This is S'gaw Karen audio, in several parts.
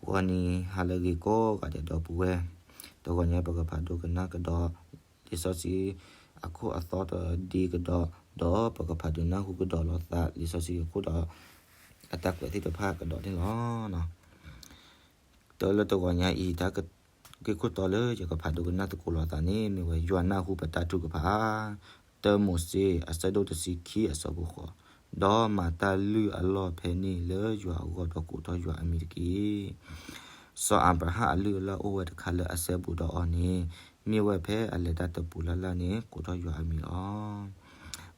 ဂီၤနံၤဟါလၢအဂ့ၤကိးဂၤဒဲး ဒီပုၢ်ဝဲၢ်, တဂီၤညါပကဖးဒိကနၣ်ကဒီး လံာ်စီဆှံအခိၣ်အသီတဒ့ကဒီး, ဒီးပကဖးဒိကနၣ်ဟူကဒီးလိာ်သး လံာ်စီဆှံအခိၣ်ဒီး အတၢ်ကွဲးသ့ၣ်တဖၣ်ကဒီးန့ၣ်လီၤ. တၢ်လၢတဂီၤညါအံၤ တၢ်ဂ့ၢ်ခိၣ်တီလၢယကဖးဒိကနၣ်သကိးလိာ်သးန့ၣ် မ့ၢ်ဝဲ ယွၤနၢ်ဟူပတၢ်ထုကဖၣ်, တၢမိၤၡ့ အဆၢဒိၣ်တဆံခံ အဆၢဖိဃိး, ဒီးမၤတၢ်လုၢ်အလီၢ်ဖဲန့ၣ်လၢယွၤအဂီၢ် ဒီးကိးထီၣ်ယွၤအမံၤတက့ၢ်. စီၤအၤဘြၤဟၣ်အလုၢ်အလၢ်အိၣ်ဝဲတခါလၢအစဲဘူးဒီးအီၤန့ၣ် မ့ၢ်ဝဲဖဲအလဲၤတၢ်တပူၤလၢ်လၢ်န့ၣ် ကိးထီၣ်ယွၤအမံၤလီၤ.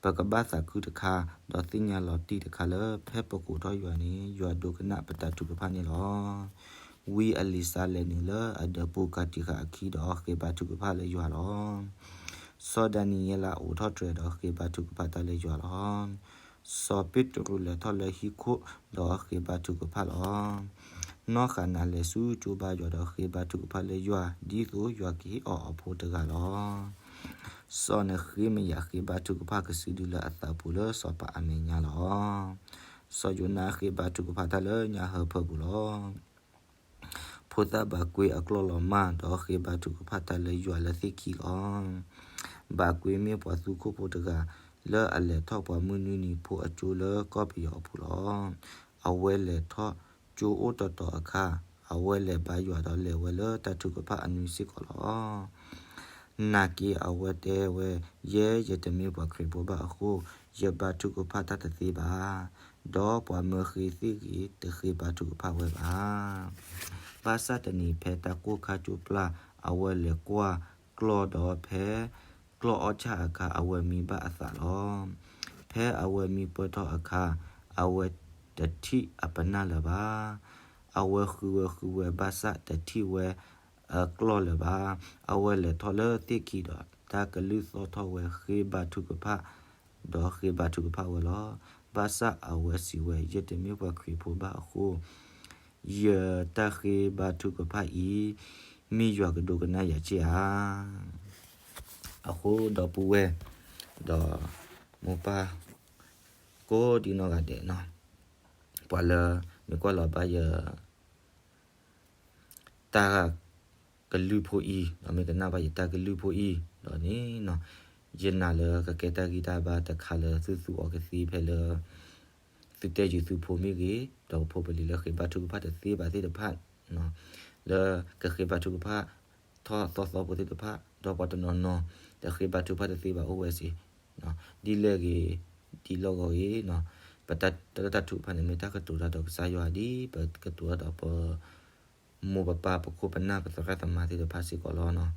ပကဘၣ်သးခုတခါ ဒီးသ့ၣ်ညါလီၤတံၢ်တခါလၢ ဖဲပကိးထီၣ်ယွၤန့ၣ် ယွၤဒိကနၣ်ပတၢ်ထုကဖၣ်န့ၣ်လီၤ. ဝံအလံၤစါလဲးန့ၣ်လၢအဒၢးပူၤကၤတံာ်ဃာ်အခံဒီး ဃ့ဘါထုကဖၣ်လၢယွၤလီၤ. စီၤဒၤနံးယ့လးအိးထီၣ်တြဲၤဒီးဃ့ဘါထုကဖၣ်တၢ်လၢယွၤလီၤ. စီၤပ့းတရူးလဲၤထီၣ်လၢဟံၣ်ခိၣ်ဒီးဃ့ဘါထုကဖၣ်လီၤ. နီၢ်ဃၤနၤလဲၤဆူကၠိဘါယွၤဒီးဃ့ဘါထုကဖၣ်လၢယွၤ ဒ်သိးယွၤကဟ့ၣ်အီၤအဖိတဂၤလီၤ. စီၤနဃ့မယၤဃ့ဘါထုကဖၣ်ကစုဒုလၢအသးပူၤလၢစီၤပၤအမဲာ်ညါလီၤ. စီၤယိၤနါဃ့ဘါထုကဖၣ်တၢ်လၢညါဟၢဖၢပူၤလီၤ. ဖိသၣ်ဘၤကွ့အကျီၢ်လီၤမၢ်ဒီးဃ့ဘါထုကဖၣ်တၢ်လၢယွၤလၢသ့ၣ်ခံလီၤ. ဘၤကွ့မ့ၢ်ပှၤသူခိၣ်ဖိတဂၤ လၢအလဲၤထီၣ်ပှၤမုၢ်နွံနံၤဖိအကၠိလၢကီၢ်ပယီၤအပူၤလီၤ. အဝဲလဲၤထီၣ်ကၠိအိၣ်တတီၤအခါ အဝဲလဲၤဘါယွၤဒီးလဲၤဝဲလၢတၢ်ထုကဖၣ်အနွံစ့ၢ်ကီးလီၤ. နာ်က့အဝဲတဲဝဲ, ယဲယတမ့ၢ်ပှၤခရံာ်ဖိဘၣ်အဃိ ယဘါထုကဖၣ်တၢ်တသ့ဘၣ်. ဒီးပှၤမၢဃ့သ့ၣ်ဂ့ၤတဃ့ဘါထုကဖၣ်ဝဲဘၣ်. ဘၣ်ဆၣ်တနံၤဖဲတၢ်ကိၢ်ခါကၠိပျၢ် အဝဲလဲၤကွၢ်ကျီၢ်ဒီးဖဲကျီၢ်အီၣ်ဆၣ်အခါ အဝဲမံဘၣ်အသးလီၤ. ဖဲအဝဲမံပၢၢ်ထီၣ်အခါ အဝဲတထံၣ်အပနၢ်လၢၤဘၣ်. အဝဲဃုဝဲဃုဝဲဘၣ်ဆၣ်တထံၣ်ဝဲအကျီၢ်လၢၤဘၣ်. အဝဲလဲၤထီၣ်လၢသ့ၣ်ခံဒီး တၢ်ကလုၢ်သီၣ်ထီၣ်ဝဲဃ့ဘါထုကဖၣ် ဒီးဃ့ဘါထုကဖၣ်ဝဲလီၤ. ဘၣ်ဆၣ်အဝဲစံးဝဲ, ယတမ့ၢ်ပှၤခရံာ်ဖိဘၣ်အဃိ ယတၢ်ဃ့ဘါထုကဖၣ်အံၤ မ့ၢ်ယွၤကဒိကနၣ်ယၤစ့ၢ်ဧါ. အဃိဒီပုၢ်ဝဲၢ် ဒီးမိၢ်ပၢ် ကိးဒံနီၢ်ဂၤဒဲးနီၤ, ပှၤလၢမ့ၢ်ကွၢ်လီၤဘၣ်ယ တၢ်ကလုၢ်ဖိအံၤ ဒီးမ့ၢ်ကနၣ်ဘၣ်ယတၢ်ကလုၢ်ဖိအံၤဒီးန့ၣ်နီၤ, ယနာ်လၢကကဲတၢ်ဂံၢ်တၢ်ဘါတခါလၢသုသူအီၤကသ့ဖဲလၢ သုတဲယုာ်သုဖိမ့ၢ်ဂ့ၤ, ဒီးပဖိပလံၤလၢဃ့ဘါထုကဖၣ်တသ့ဘၣ်သ့ၣ်တဖၣ်, လၢကဃ့ဘါထုကဖၣ်ထီၣ်သီသီဖိသ့ၣ်တဖၣ်, ဒီးပှၤတနီၤနီၤ တဃ့ဘါထုကဖၣ်တသ့ဘၣ်အိၣ်ဝဲစ့ၢ် ဒ်လဲၣ်ဂ့ၤ ဒ်လီၢ်ဂီၤဂ့ၤနီၤ, ပတၢ်တၢ်ထုကဖၣ်န့ၣ် မ့ၢ်တၢ်ကတိၤတၢ်ဒီးကစၢ်ယွၤဒ် ပကတိၤတၢ်ဒီးပ မိၢ်ပပၢ်ပခိၣ်ပနၢ်ပသရၣ်သမါသ့ၣ်တဖၣ်စ့ၢ်ကီးလီၤနီၤ.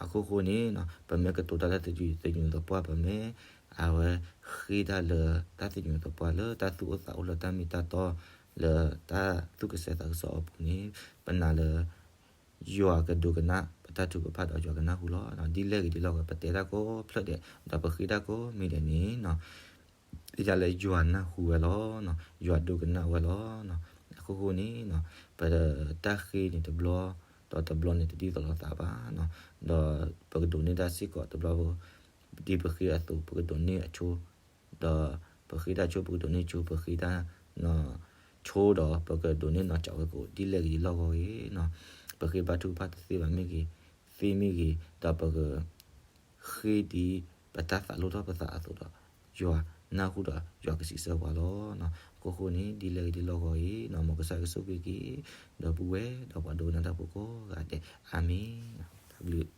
အခိၣ်ဃိန့ၣ် ပမ့ၢ်ကတိၤတၢ်လၢတၢ်သယုၢ်သပှၢ် ပမ့ၢ် အဝဲဃ့တၢ်လၢတၢ်သယုၢ်သပှၢ်လၢတၢ်သူၣ်အိၣ်သးအိၣ်လၢတၢ်မ့ၢ်တၢ်တီ လၢတၢ်သူၣ်ကစဲသးကစီၣ်အပူၤန့ၣ် ပနာ်လၢ ယွၤကဒိကနၣ်ပတၢ်ထုကဖၣ်ဒီးယွၤကနၢ်ဟူလီၤ. ဒ်လဲၣ်ဂ့ၤဒ်လီၢ်ဂီၤ ပတဲတၢ်ကိးဖျၢၣ်ဒဲး ဒီးပဃ့တၢ်ကိးမံၤဒဲးန့ၣ် သ့ၣ်ညါလၢယွၤနၢ်ဟူဝဲလီၤ, ယွၤဒိကနၣ်ဝဲလီၤ. အခိၣ်ဃိန့ၣ် ပတၢ်ဃ့န့ၣ်တဘျီ ဒီးတဘျီန့ၣ်တဒ်သိးလိာ်သးဘၣ်, ဒီးပကဒိးန့ၢ်တၢ်စ့ၢ်ကီးတဘျီ ဒ်ပဃ့အသိး ပကဒိးန့ၢ်အဆိ ဒီးပဃ့တၢ်ဆိ ပကဒိးန့ၢ်ဆိ ပဃ့တၢ်ဆိဒီး ပကဒိးန့ၢ်နီၢ်ကစၢ်ဝဲကအိၣ် ဒ်လဲၣ်ဂ့ၤဒ်လီၢ်ဂီၤဂ့ၤနီၤ, ပဃ့ဘါထုကဖၣ်တသ့ဘၣ်မ့ၢ်ဂ့ၤ, သ့မ့ၢ်ဂ့ၤ, ဒီးပက ဃ့ဒ်ပတၢ်သးလိထီၣ်ပသးအသိးဒီး ယွၤနၢ်ဟူဒီးယွၤကစံးဆၢပှၤလီၤ. အခိၣ်ဃိန့ၣ် ဒ်လဲၣ်ဂ့ၤဒ်လီၢ်ဂီၤဂ့ၤနီၤ, မ်ကစၢ်ယွၤကဆိၣ်ဂ့ၤက့ၤ ဒီပုၢ်ဝဲၢ် ဒီးပှၤဒိကနၣ်တၢ်ဖိကိးဂၤဒဲး, အၤမ့ၣ်. တၢ်ဘျုး